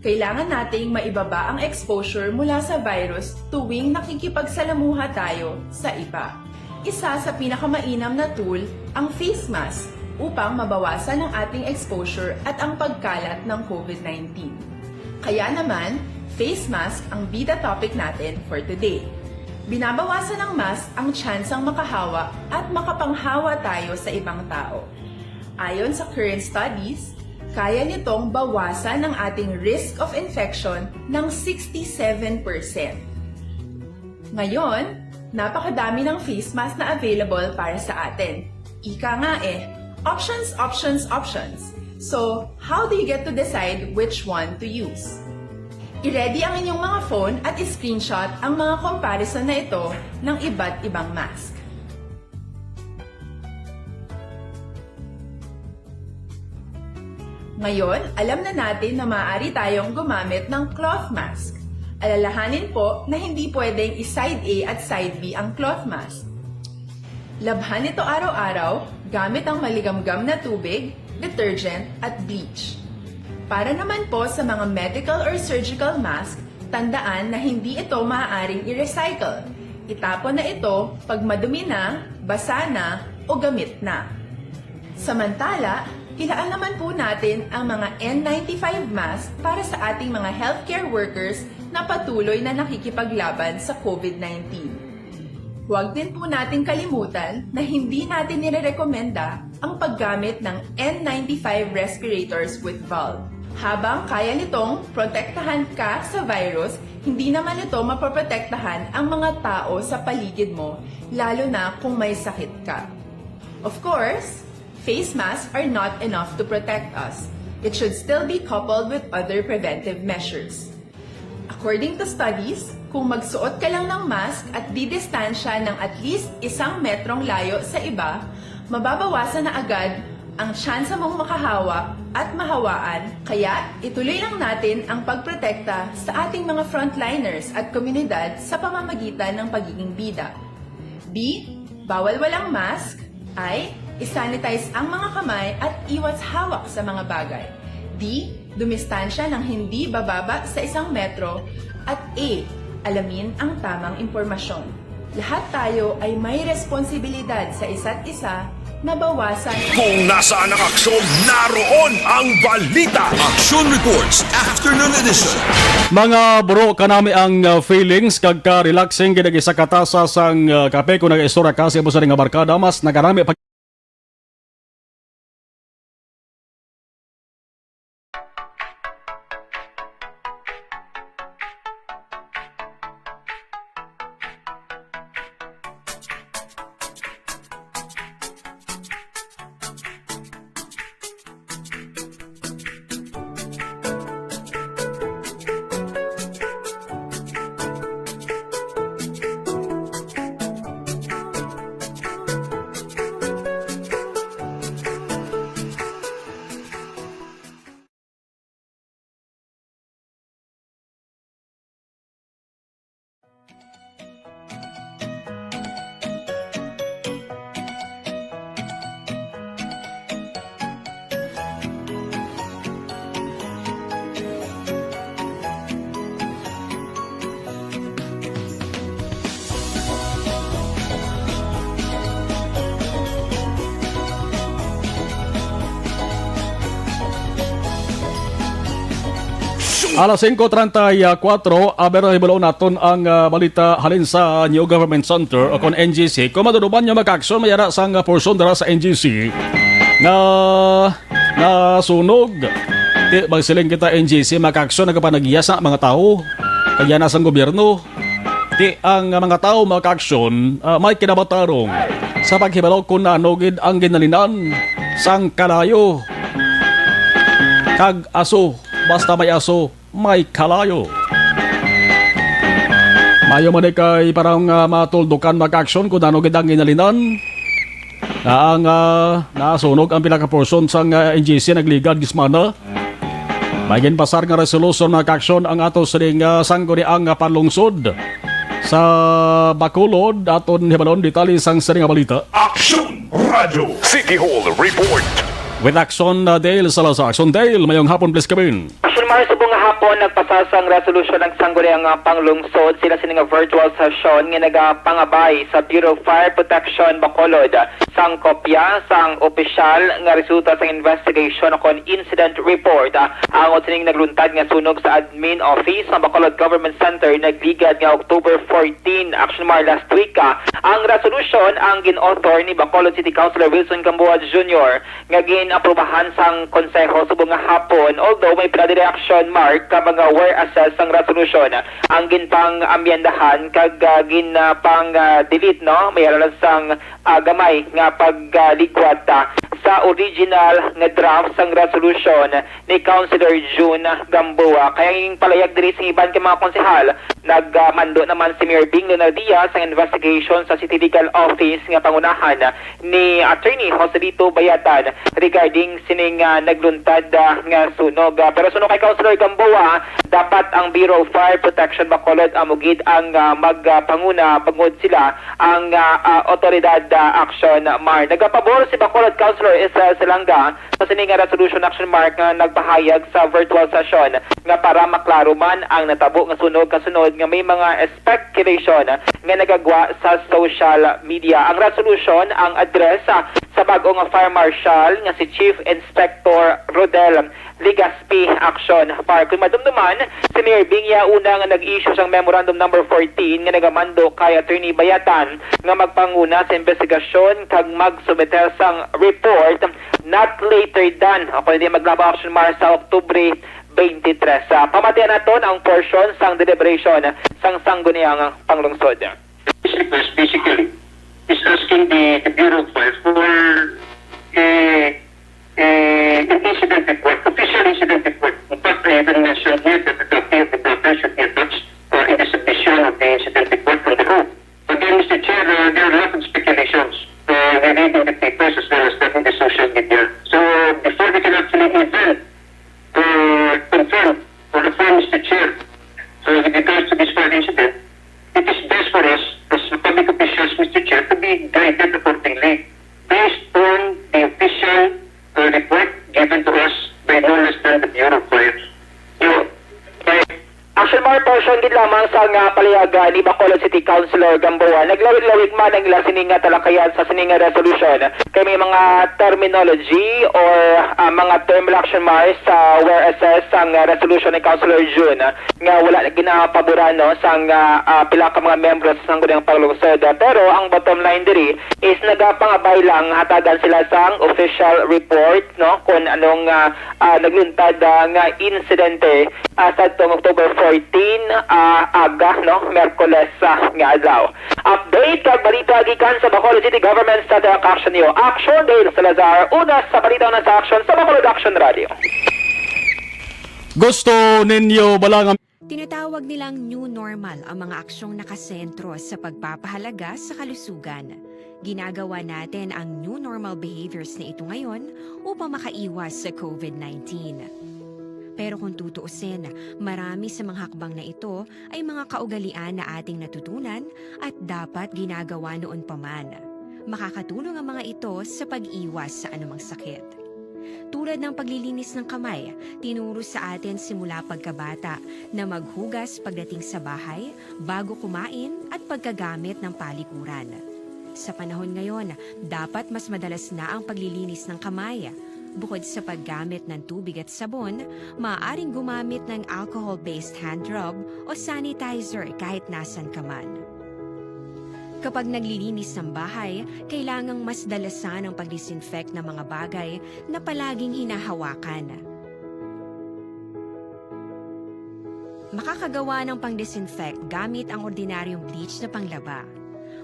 Kailangan nating maibaba ang exposure mula sa virus tuwing nakikipagsalamuha tayo sa iba. Isa sa pinakamainam na tool ang face mask upang mabawasan ang ating exposure at ang pagkalat ng COVID nineteen. Kaya naman, face mask ang bida topic natin for today. Binabawasan ng mask ang tsansang makahawa at makapanghawa tayo sa ibang tao. Ayon sa current studies, kaya nitong bawasan ang ating risk of infection ng sixty-seven percent. Ngayon, napakadami ng face mask na available para sa atin. Ika nga eh, options, options, options. So, how do you get to decide which one to use? I-ready ang inyong mga phone at i-screenshot ang mga comparison na ito ng iba't ibang mask. Ngayon, alam na natin na maaari tayong gumamit ng cloth mask. Alalahanin po na hindi pwedeng i-side A at side B ang cloth mask. Labhan ito araw-araw gamit ang maligamgam na tubig, detergent, at bleach. Para naman po sa mga medical or surgical mask, tandaan na hindi ito maaaring i-recycle. Itapon na ito pag madumi na, basa na, o gamit na. Samantala, ilaan naman po natin ang mga N ninety-five mask para sa ating mga healthcare workers na patuloy na nakikipaglaban sa COVID nineteen. Huwag din po nating kalimutan na hindi natin nirerekomenda ang paggamit ng N ninety-five respirators with valve. Habang kaya nitong protektahan ka sa virus, hindi naman ito mapoprotektahan ang mga tao sa paligid mo, lalo na kung may sakit ka. Of course, face masks are not enough to protect us. It should still be coupled with other preventive measures. According to studies, kung magsuot ka lang ng mask at didistansya ng at least isang metrong layo sa iba, mababawasan na agad ang tsansa mong makahawa at mahawaan, kaya ituloy lang natin ang pagprotekta sa ating mga frontliners at komunidad sa pamamagitan ng pagiging bida. B, bawal walang mask. I, isanitize ang mga kamay at iwas hawak sa mga bagay. D, dumistansya ng hindi bababa sa isang metro. At E, alamin ang tamang impormasyon. Lahat tayo ay may responsibilidad sa isa't isa na bawasan. Kung nasaan ang aksyon, naroon ang balita. Action Reports, Afternoon Edition. Mga bro, kanami ang, uh, feelings kag ka-relaxing gid ang isa ka tasa sang, uh, kape. Kung nag-istorya ka sa imo sa nga barkada, mas nakanami pag Alas singko treinta y cuatro, aber hibaluon naton ang, ah, balita halin sa New Government Center o kon N G C. Kung maduduman nyo, mga ka-aksyon, may ara sang, ah, portion dira sa N G C nga nasunog. Ti, magsiling kita, N G C, mga ka-aksyon, nagapanagiya sa mga tawo. Kaya na sang gobyerno. Ti ang mga tawo, mga ka-aksyon, ah, may kinabatarong sa paghibalo kung ano gid ang ginhalinan sang kalayo kag aso. Basta may aso, may kalayo. Mayo man ni kay parang, ah, matuldukan, mga ka-aksyon, kung ano gid ang ginhalinan nga ang, ah, nasunog ang pila ka porsyon sang, ah, N G C nagligad gismana. May ginpasar nga resolusyon, mga ka-aksyon, ang ato sining, ah, sangguniang, ah, panlungsod sa Bacolod. Aton hibaluon detalye sang sini nga balita. Aksyon Radio City Hall Report. With Action, uh, Dale Salazar. Action Dale, mayong hapon, please, Kevin. Action Mar, subong nga hapon, nagpasar sang resolusyon ang sangguniang, ah, panglungsod. Sila sini nga virtual session nga nagapangabay sa Bureau of Fire Protection Bacolod sang kopya sang opisyal nga resulta sang investigation o kon incident report, ah, angot sining nagluntad nga sunog sa admin office sa Bacolod Government Center nagligad nga October fourteen, Action Mar, last week, ah. Ang resolusyon ang gin-author ni Bacolod City Councilor Wilson Gamboa Junior nga gin-aprubahan sang konseho subong nga hapon, although may pila diri, Action Mar, ka mga whereases sang resolusyon ang ginpang-amyendahan kag, ah, gin, ah, pang, ah, delete, no? May ara lang sang, ah, gamay nga pagligwat, ah, sa original nga draft sang resolusyon ni Councilor June Gamboa. Kaya ang palayag diri sa iban ka mga konsehal, nagmando naman si Mayor Bing Lunardia sang investigation sa City Legal Office nga pangunahan ni Attorney Joselito Bayatan regarding sining, ah, nagluntad, ah, nga sunog. Ah, pero suno kay Councilor Gamboa, dapat ang Bureau of Fire Protection Bacolod amo gid ang, ah, magpanguna bangod sila ang, ah, ah, otoridad, ah, Action Mar. Nagapabor si Bacolod Councilor Israel Salanga sa sini nga resolution, Action Mar, nga nagpahayag sa virtual session nga para maklaro man ang natabo nga sunog, kasunod nga may mga speculation nga nagagwa sa social media. Ang resolution ang address, ah, sa bag-o nga fire marshal nga si Chief Inspector Rodel Legaspi, Action Mar. Kung madumduman, si Mayor Bing ya una nga nag-issue sang Memorandum Number fourteen nga nagamando kay Attorney Bayatan nga magpanguna sa investigasyon kag magsubmit sang report not later than, o kung hindi maglabaw, Action Mar, sa Oktubre twenty-three. Sa pamatian naton ang portion sang deliberation sang sangguniang panglungsod. This request basically is asking the, the Bureau of Fire for a, a incident report, official incident report. In fact, I even mentioned here that a copy of the paper should be attached, uh, in the submission of the incident report from the O. Again, Mister Chair, uh, there are a lot of speculations. Uh, we read in the papers as well as that in the social media. So, uh, before we can actually even, uh, confirm or affirm, Mister Chair, uh, with regards to this fire incident, it is best for us as public officials, Mister Chair, to be guided accordingly based on the official, uh, report given to us by no less than the Bureau of Fire. So, by Action Mar, portion gid lamang sa nga palayagan ni Bacolod City Councilor Gamboa. Naglawig-lawig man ang ila sini nga talakayan sa sini nga resolution, kay may mga terminology or, ah, mga term, Action Mar, sa whereases sang, ah, resolution ni Councilor June nga wala ginapaboran, no, sang, ah, ah, pila ka mga miyembro sa sangguniang panglungsod. Pero ang bottom line diri is nagapangabay lang hatagan sila sang official report, no, kung anong, ah, ah, nagluntad, ah, nga insidente, ah, sa tong October fourteen, ah, aga, no, Miyerkules, ah, nga adlaw. Update kag balita gikan sa Bacolod City Government sa Action News. Action Dale Salazar, una sa balita, una sa action sa Bacolod Action Radio. Gusto ninyo bala nga Tinatawag nilang new normal ang mga aksyong nakasentro sa pagpapahalaga sa kalusugan. Ginagawa natin ang new normal behaviors na ito ngayon upang makaiwas sa covid nineteen. Pero kung tutuusin, marami sa mga hakbang na ito ay mga kaugalian na ating natutunan at dapat ginagawa noon pa man. Makakatulong ang mga ito sa pag-iwas sa anumang sakit. Tulad ng paglilinis ng kamay, tinuro sa atin simula pagkabata na maghugas pagdating sa bahay, bago kumain, at pagkagamit ng palikuran. Sa panahon ngayon, dapat mas madalas na ang paglilinis ng kamay. Bukod sa paggamit ng tubig at sabon, maaaring gumamit ng alcohol-based hand rub o sanitizer kahit nasan ka man. Kapag naglilinis ng bahay, kailangang mas dalasan ang pag-disinfect ng mga bagay na palaging hinahawakan. Makakagawa ng pang-disinfect gamit ang ordinaryong bleach na panglaba.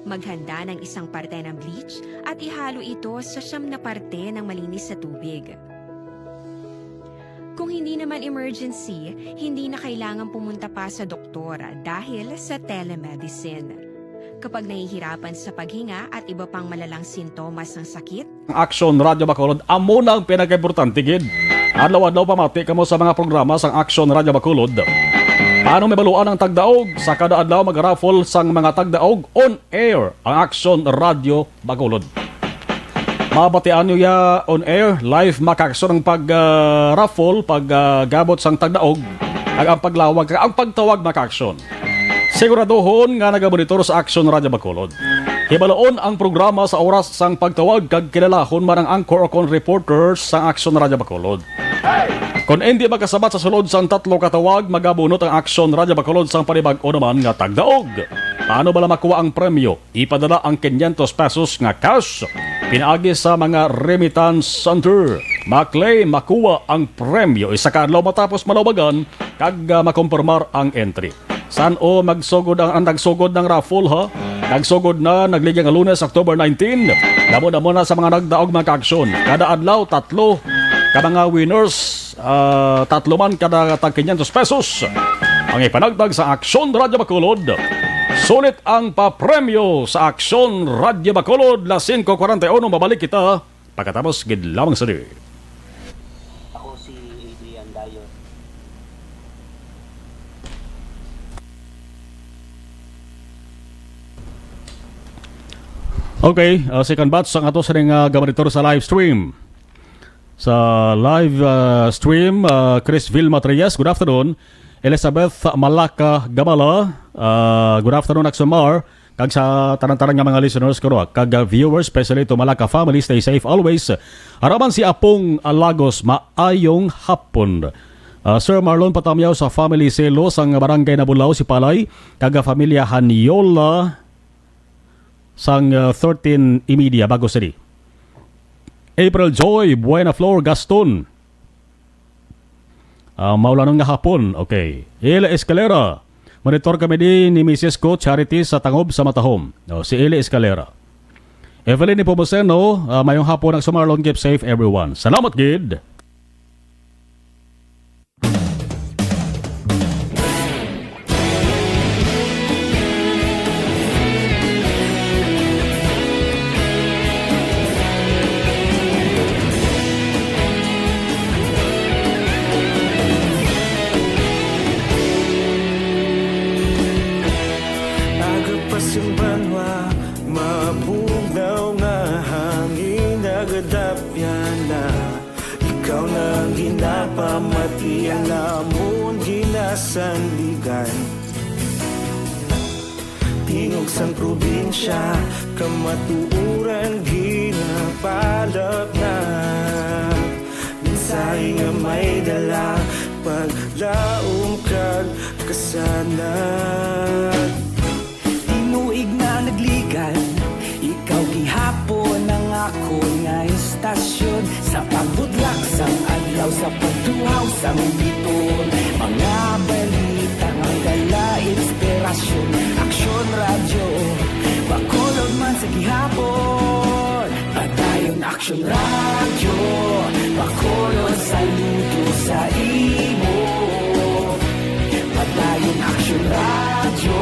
Maghanda ng isang parte ng bleach at ihalo ito sa siyam na parte ng malinis na tubig. Kung hindi naman emergency, hindi na kailangan pumunta pa sa doktor dahil sa telemedicine. Kapag nahihirapan sa paghinga at iba pang malalang sintomas ng sakit, Ang Aksyon Radyo Bacolod, amo na ang pinakaimportante gid. Adlaw-adlaw pamati kamo sa mga programa sang Aksyon Radyo Bacolod. Paano mabaluan ang tagdaog? Sa kada adlaw mag-raffle sang mga tagdaog on air ang Aksyon Radyo Bacolod. Mabatian nyo ya on air, live, mga ka-aksyon, ang pag, ah, raffle, pag, ah, gabot sang tagdaog, kag ang paglawag, kag ang pagtawag, mga ka-aksyon. Siguraduhon nga nagamonitor sa Aksyon Radyo Bacolod. Hibalon ang programa sa oras sang pagtawag kag kilalahon man ang anchor o kon reporter sang Aksyon Radyo Bacolod. Kon indi makasabat sa sulod sang tatlo ka tawag, magabunot ang Aksyon Radyo Bacolod sang panibag-o naman nga tagdaog. Paano bala makuha ang premyo? Ipadala ang quinientos pesos nga cash pinaagi sa mga remittance center. Maklay, makuha ang premyo isa ka adlaw matapos malawbagan kag, ah, makompormar ang entry. San-o magsugod ang, ang nagsugod ng raffle, ha? Nagsugod na, nagligyang Lunes, October nineteen. Damo-damo na sa mga nagdaog, mga ka-aksyon. Kada adlaw, tatlo ka mga winners, ah, tatlo man kada tag quinientos pesos ang ipanagtag sa Aksyon Radyo Bacolod. Sulit ang papremyo sa Aksyon Radyo Bacolod, las singko kuwarenta y uno. Mabalik kita pagkatapos gid lamang sini. Ako si Adrian Dayon. Okay, uh, second batch ang ato sining, uh, gamonitor sa live stream. Sa live, uh, stream, uh, Chris Vilma Trias, good afternoon. Elizabeth Malaka Gamala, uh, good afternoon, Aksyon Mar. Kag sa tanan-tanan nga mga listeners ko, no, kag, uh, viewers, especially to Malaka family, stay safe always. Araman si Apong, uh, Lagos, maayong hapon. Uh, Sir Marlon Patamyaw sa family Selo sang Barangay Nabulaw, Sipalay, kag, uh, familia Hanyola sang, uh, thirteen Imedia, Bago City. April Joy, Buena Flor, Gaston. Ah, maulanon nga hapon. Okay. Eli Escalera. Monitor kami di ni Misis ko, Charity, sa Tangob sa Matahom. Oh, si Eli Escalera. Evelyn Nepomuceno, ah, mayong hapon, Aksyon Mar, long keep safe, everyone. Salamat gid. Aga pa sing banwa, mabugnaw nga hangin, nagadapyan na. Ikaw na ang ginapamati, ang amon ginasandigan. Tingog sang probinsya, kamatuoran ginapalapnag. Mensahe nga may dala, paglaom kag kasanag. Tinuig na nagligan, ikaw gihapon ang akon nga istasyon. Sa pagbudlak sang adlaw, sa pagtuhaw sang biton, mga balita nga dala inspirasyon. Aksyon Radyo Bacolod man sa gihapon. Padayon Aksyon Radyo Bacolod, saludo sa imo. Padayon Aksyon Radyo,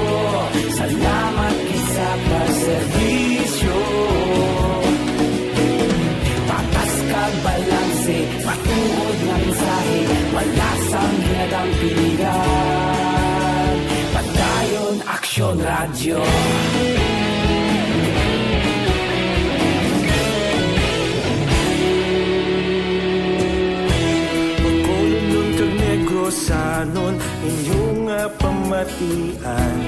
salamat gid sa pagserbisyo. Patas kag balanse, matuod nga mensahe, wala sang ginadampigan. Padayon Aksyon Radyo. Bacolodnon kag Negrosanon, inyo nga pamatian.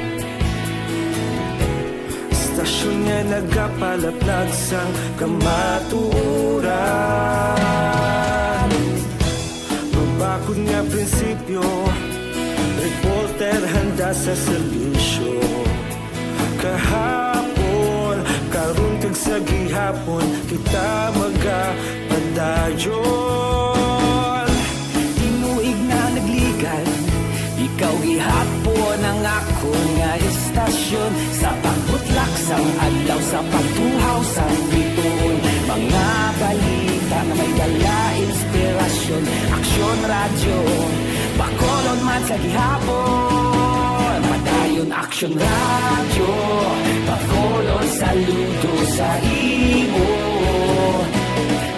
Istasyon nga nagapalapnag sang kamatuoran. sa serbisyo. Kahapon, karon, kag sa gihapon, kita magapadayon. Tinuig na nagligad, ikaw gihapon ang akon nga estasyon. Sa pagbutlak sang adlaw, sa pagtuhaw sang bituon, mga balita nga may dala inspirasyon. Aksyon Radyo, Bacolod man sa gihapon. Padayon Aksyon Radyo, Bacolod saludo sa imo.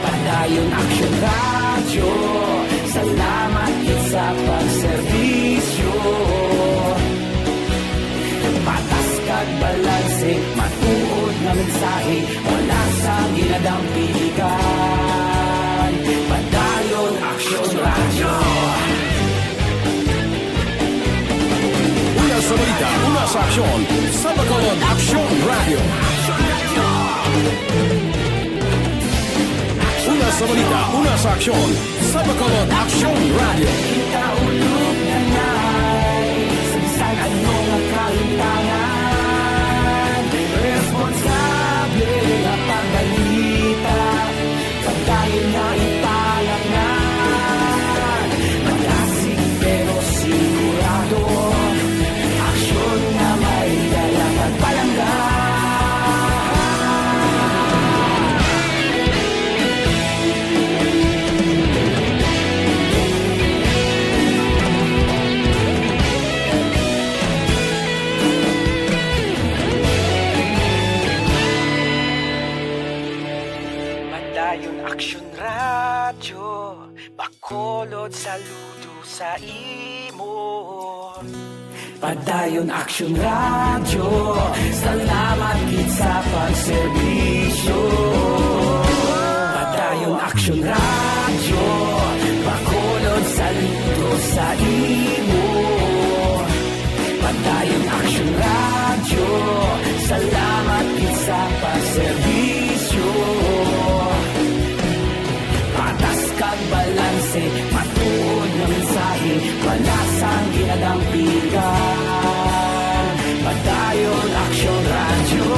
Padayon Aksyon Radyo, salamat gid sa pagserbisyo. Patas kag balanse, matuod nga mensahe, wala sang ginadampigan. Padayon Aksyon Radyo. Una sa balita, una sa aksyon, sa Bacolod Aksyon Radyo. Una sa balita, una sa aksyon, sa Bacolod Aksyon Radyo. Kita ulog na nai, sa bisan ano nga kahimtangan, responsable nga pagbalita, pagdayon nga ipalangan. Malasig pero sigurado, aksyon nga may dala kag palangga. Padayon Aksyon Radyo, Bacolod saludo sa imo. Padayon Aksyon Radyo, salamat gid sa pagserbisyo. Padayon Aksyon Radyo, Bacolod saludo sa imo. Padayon Aksyon Radyo, salamat gid sa pagserbisyo. Patas kag balanse, matuod nga mensahe, wala sang ginadampigan. Padayon Aksyon Radyo.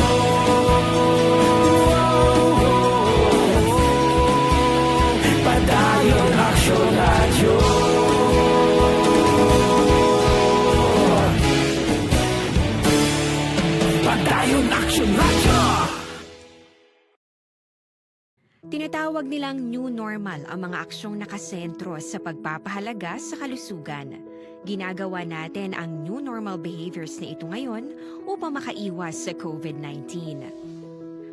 Padayon Aksyon Radyo. Padayon Aksyon Radyo. Tinatawag nilang new normal ang mga aksyong nakasentro sa pagpapahalaga sa kalusugan. Ginagawa natin ang new normal behaviors na ito ngayon upang makaiwas sa covid nineteen.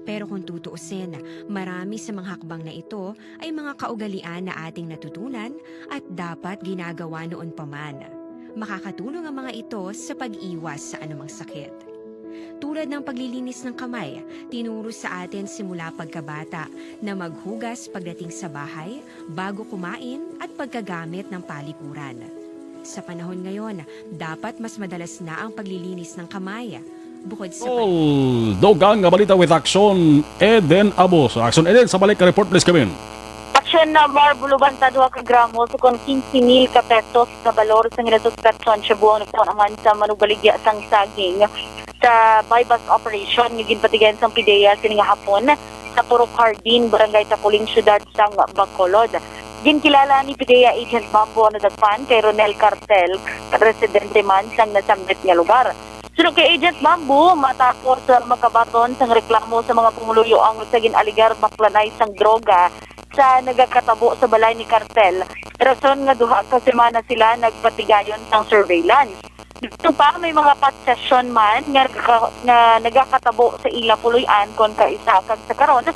Pero kung tutuusin, marami sa mga hakbang na ito ay mga kaugalian na ating natutunan at dapat ginagawa noon pa man. Makakatulong ang mga ito sa pag-iwas sa anumang sakit. Tulad ng paglilinis ng kamay, tinuro sa atin simula pagkabata na maghugas pagdating sa bahay, bago kumain, at pagkagamit ng palikuran. Sa panahon ngayon, dapat mas madalas na ang paglilinis ng kamay. Bukod sa Tol, dugang nga balita with Action Eden Abos. Action Eden, sa balik ka report, please come in. Action na Mar Buluban, tadwa ka gramo, sukon quince mil ka pesos nga balor sang ginasuspetsahan shabu ang nagtaman sa manugbaligya sang saging sa buy-bust operation nga ginpatigayon sang PDEA sini nga hapon sa Purok Hardin, Barangay Tapuling, Siyudad sang Bacolod. Ginkilala ni PDEA Agent Mambo ang nadagpan kay Ronel Cartel, residente man sang nasambit nga lugar. Suno kay Agent Mambo, matapos, ah, makabaton sang reklamo sa mga pumuluyo ang sa gin-alegar baklanay sang droga sa nagakatabo sa balay ni Cartel, rason nga duha ka semana sila nagpatigayon sang surveillance. Dito pa, may mga possession man nga nagaka-, nga nagakatabo sa ila puloy-an kon kaisa kag sa karon,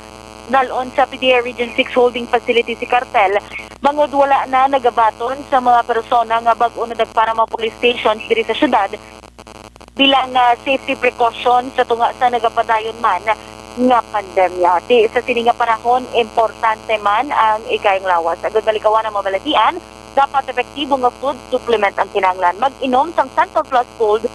dal-on sa PDEA Region six Holding Facility si Cartel, bangod wala na nagabaton sa mga persona nga bag-o nadagpan ang mga police stations diri sa syudad bilang, ah, safety precaution sa tunga sa nagapadayon man nga pandemya. Ti sa sini nga panahon, importante man ang ikayang lawas. Agud malikawan ang mabalatian, dapat epektibo nga food supplement ang kinahanglan. Mag-inom sang Santon Plus Gold.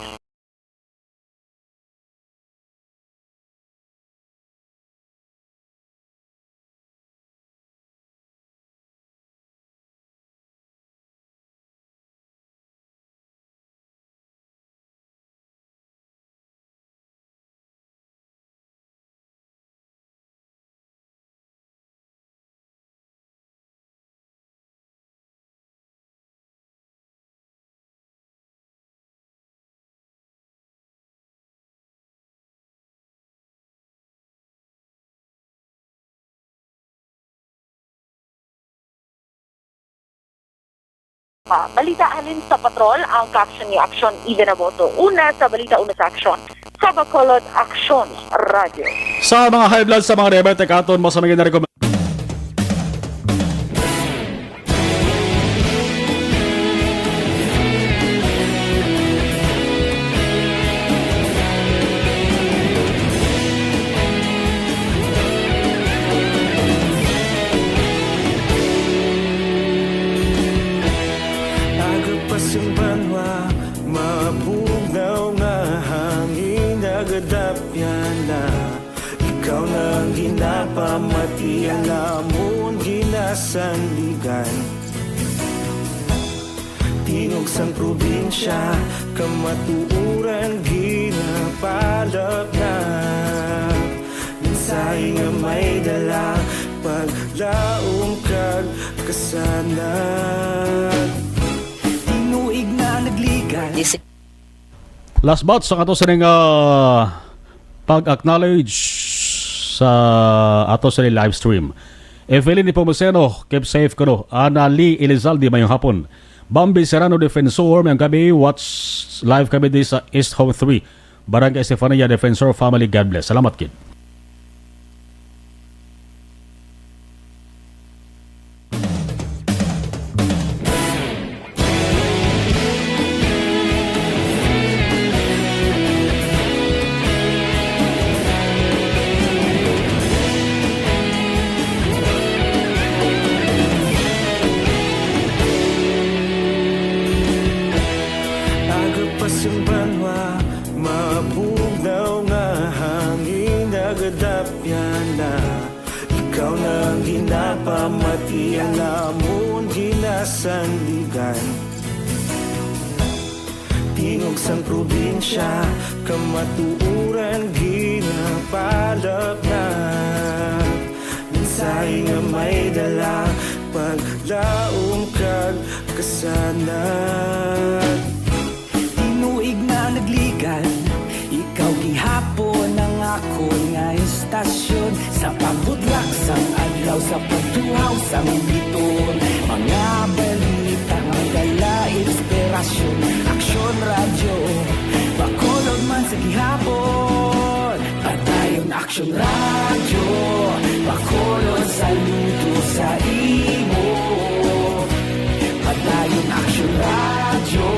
Balita halin sa Patrol, ang caption ni Aksyon Eden Aboto. Una sa balita, una sa aksyon. Sa Bacolod, Aksyon Radyo. Sa mga high blood, sa mga diabetic, aton mo sa mga narekomenda. Aga pa sing banwa, mabugnaw nga hangin, nagadapyan na. Ikaw na ang ginapamati, ang amon ginasandigan. Tingog sang probinsya, kamatuoran ginapalapnap. Mensahe nga may dala, paglaom kag kasanag. Tinuig na nagligan. Last batch sa ato sining, ah, pag-acknowledge sa ato sa live stream. Evelyn Nepomuceno, keep safe kuno. Ana Lee Elizalde, mayong hapon. Bambi Serrano Defensor, mayong gabi, watch live kami di sa East Home three, Barangay Estefania Defensor family, God bless. Salamat gid. Aga pa sang banwa, mabugnaw nga hangin, nagadapyan na. Ikaw na ang ginapamati, ang amon ginasandigan. Tingog sang probinsya, kamatuoran ginapalapnap. Mensahe nga may dala, paglaom kag kasanag. Tinuig na nagligan, ikaw gihapon ang akon nga istasyon. Sa pagbutlak sang adlaw, sa pagtuhaw sang biton, mga balita nga may dala inspirasyon. Aksyon Radyo, Bacolod man sa gihapon. Padayon Aksyon Radyo, Bacolod, saludo sa imo. Padayon Aksyon Radyo,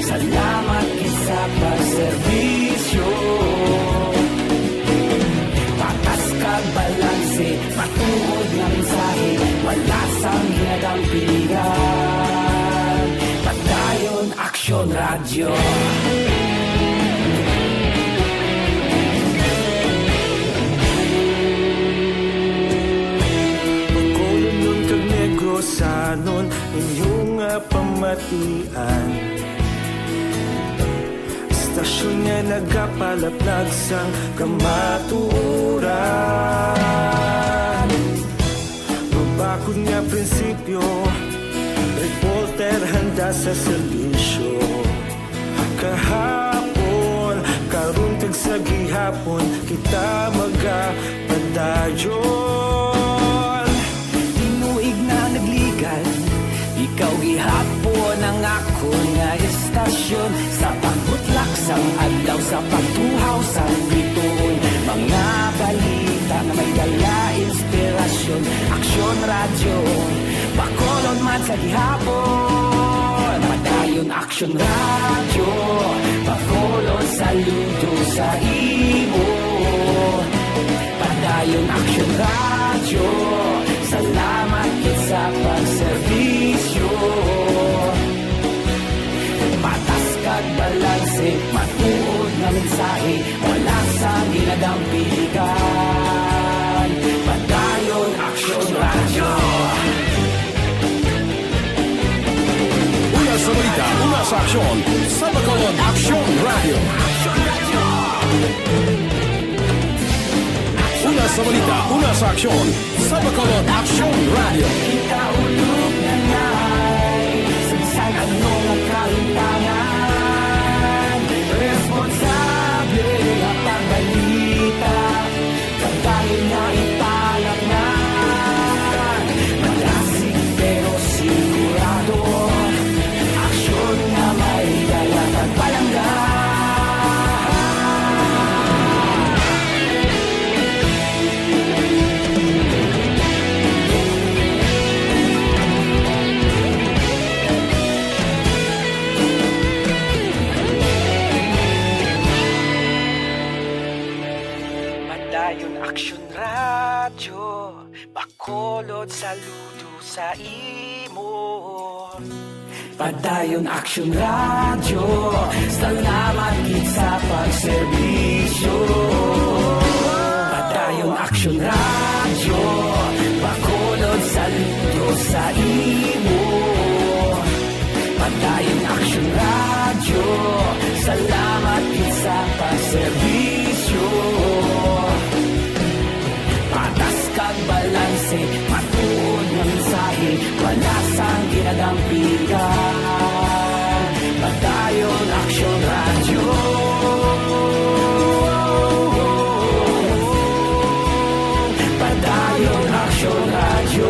salamat gid sa pagserbisyo. Patas kag balanse, matuod nga mensahe, wala sang ginadampigan. Padayon Aksyon Radyo. Bacolodnon kag Negrosanon, inyo nga pamatian. Istasyon nga nagapalaplag sang kamatuoran. Mabakod nga prinsipyo, reporter handa sa serbisyo. Kahapon, karon, kag sa gihapon, kita magapadayon. Tinuig na nagligan, ikaw gihapon ang akon nga istasyon. Sa pagbutlak sang adlaw, sa pagtuhaw sang biton, mga balita nga may dala inspirasyon. Aksyon Radyo, Bacolod man sa gihapon. Padayon Aksyon Radyo, Bacolod, saludo sa imo. Padayon Aksyon Radyo, salamat gid sa pagserbisyo. Patas kag balanse, matuod nga mensahe, wala sang ginadampigan. Padayon Aksyon Radyo. Una sa balita, una sa aksyon, sa Bacolod Aksyon Radyo. Una sa balita, una sa aksyon, sa Bacolod Aksyon Radyo. Kita ulog na ngay, sa bisan ano nga kahimtangan, responsable nga pagbalita, pagdali nga ipalapnan. Malasig pero sigurado, Saludo sa imo. Padayon Aksyon Radyo, salamat gid sa pagserbisyo. Padayon Aksyon Radyo, Bacolod, saludo sa imo. Padayon Aksyon Radyo, salamat gid sa pagserbisyo. Patas kag balanse, matuod nga mensahe, wala sang ginadampigan. Padayon Aksyon Radyo. Padayon Aksyon Radyo.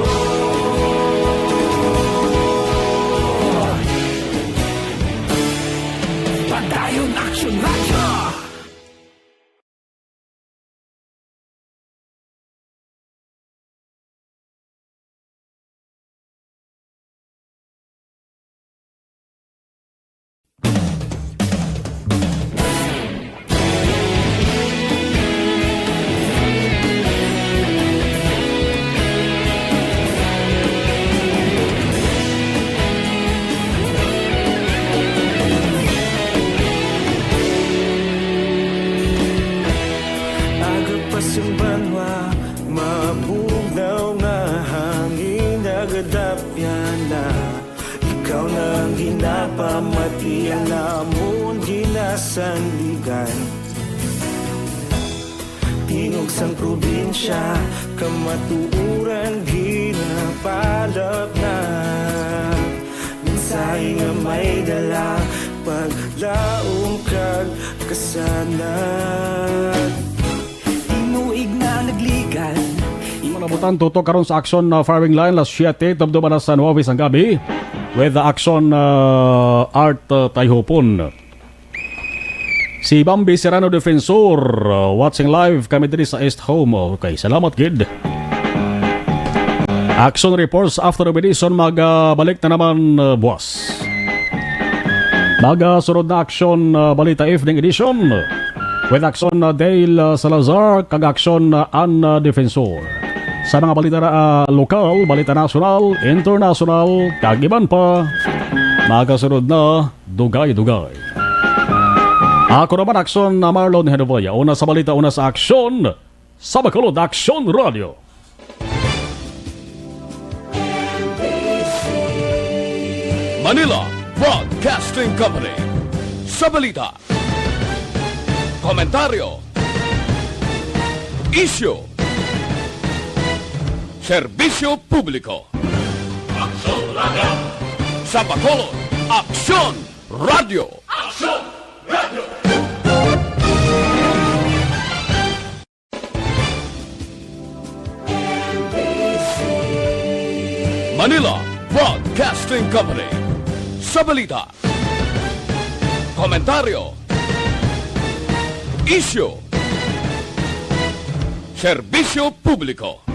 Padayon Aksyon Radyo. Aga pa sing banwa, mabugnaw nga hangin nagadapyan na. Ikaw na ang ginapamatian namon ginasandigan. Tingog sang probinsya, kamatuoran ginapalapnap. Mensahe nga may dala, paglaom kag kasanag. Tinuig na nagligan. Mga nabutan, tutok karon sa aksyon na firing line, alas siyete, tubtob alas nuwebe sang gabi. With the action, uh, Art, uh, Tayhupon. Si Bambi Serrano Defensor, uh, watching live kami diri sa East Home. Okay, salamat gid. Action reports after the edition, magabalik na naman, uh, buwas. Magasunod na action, uh, balita evening edition with action, uh, Dale, uh, Salazar kag action, uh, Anna Defensor. Sa mga balita na, uh, lokal, balita nasyonal, internasyonal, kag iban pa, magasunod na. Dugay-dugay. Ako naman, Aksyon na Marlon Henovilla. Una sa balita, una sa aksyon, sa Bacolod Aksyon Radio. Manila Broadcasting Company. Sa balita, komentaryo, isyu, serbisyo publiko. Aksyon Radio. Sa Bacolod, Aksyon Radio. Aksyon Radio. Manila Broadcasting Company. Sa balita, komentaryo, isyu, serbisyo publiko.